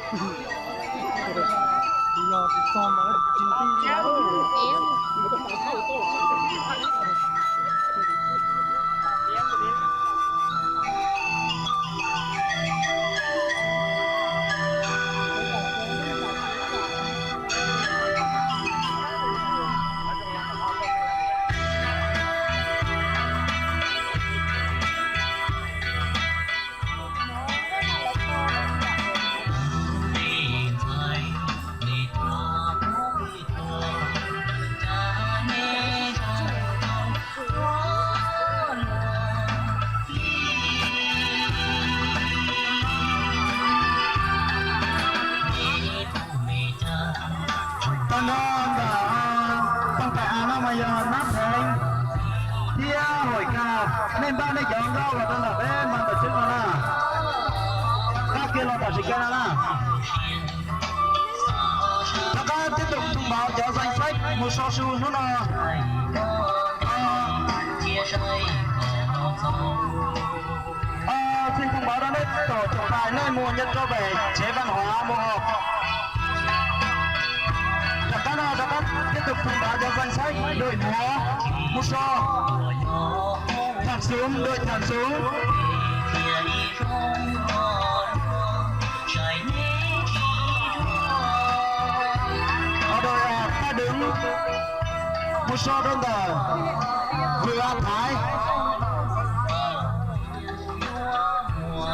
Tag nrho ntawm tooj pais av no mas yog Nab Theev thiab Hawm Kaus, nej npaj nej cov nkauj los rau ntawm peb mas ntawm xwb no na. Qab kiag los tam sim kiag no na. Rov qab tiếp tục thông báo cov danh sách mus so su hnub no. Xin thông báo rau nej tổ trọng tài, nej mus nyob rau pem tsev văn hóa mus họp. Rov qab no rov qab tiếp tục thông báo cov danh sách đội múa mus so. Thẳng Súng, đội Thẳng Súng. Đội Thác Đứng mus so rau ntawm Vwm A Thái.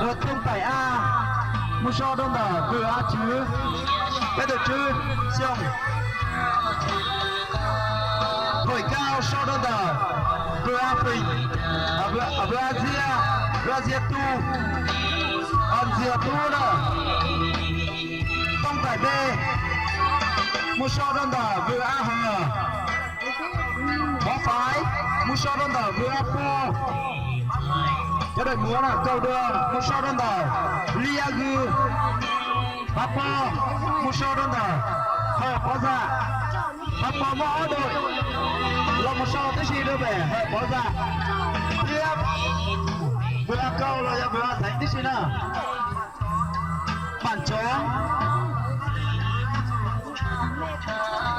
Rau thoob pais A mus so rau ntawm Vwm A Tswv, peb tus Tswv Xyooj. Hawm Kaus so rau ntawm Vwm A Feem, Vwm A Ziab, Vwm A Ziab Tub, Ntxiag Tub na. Thoob pais B mus so rau ntawm Vwm A Hawm. Pov Faiv mus so rau ntawm Vwm A Pog. Cov dawm muav na, Kaus Duas mus so rau ntawm Li A Gw. Pov Pog mus so rau ntawm Hawm Pov Zam. Pov Pog muaj ob dawm los mus so tib si rau pem Hawm Pov Zam thiab Vwm A Kaus los yog Vwm A Theev tib si na. Bản Chó.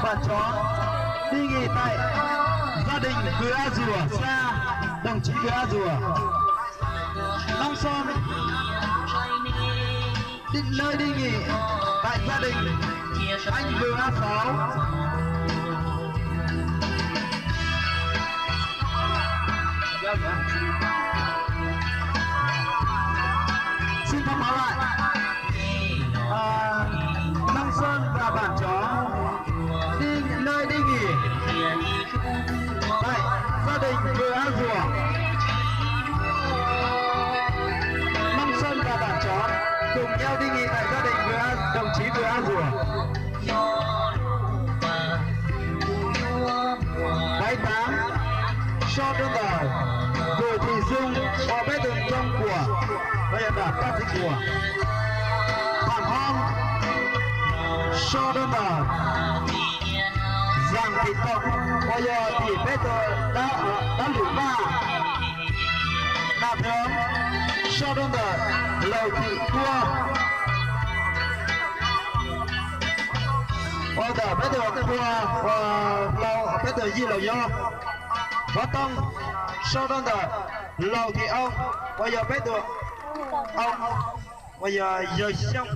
Bản Chó đi nghỉ tại gia đình Vư A Dùa, xa đồng chí Vư A Dùa. Nông Sơn đi, nơi đi nghỉ tại gia đình anh Vư A Sáu. Xin thông báo lại. À, Nông Sơn và Bản Chó đi nơi đi nghỉ tại gia đình Vư A Dùa. Nông Sơn và Bản Chó cùng nhau đi nghỉ tại gia đình Vư A, đồng chí Vư A Dùa. Bảy tám, so rau ntawm Bùi Thị Dung, o peb tus Nroo Kuam, pab yog nram Paj Txiv Kuam. Phạm Hon, so rau ntawm Zàng Thị Tổng, uas yog tim peb tus dab, dab Lwm Vaj. Nam Thơm, so rau ntawm Laus Thị Pua, uas ntawm peb tus Pua, uas Laus, peb tus Yij Laus Yob. Pov Tooj, so rau ntawm Laus Thị Ong, uas yog peb tus Ong, uas yog yawg Xyooj.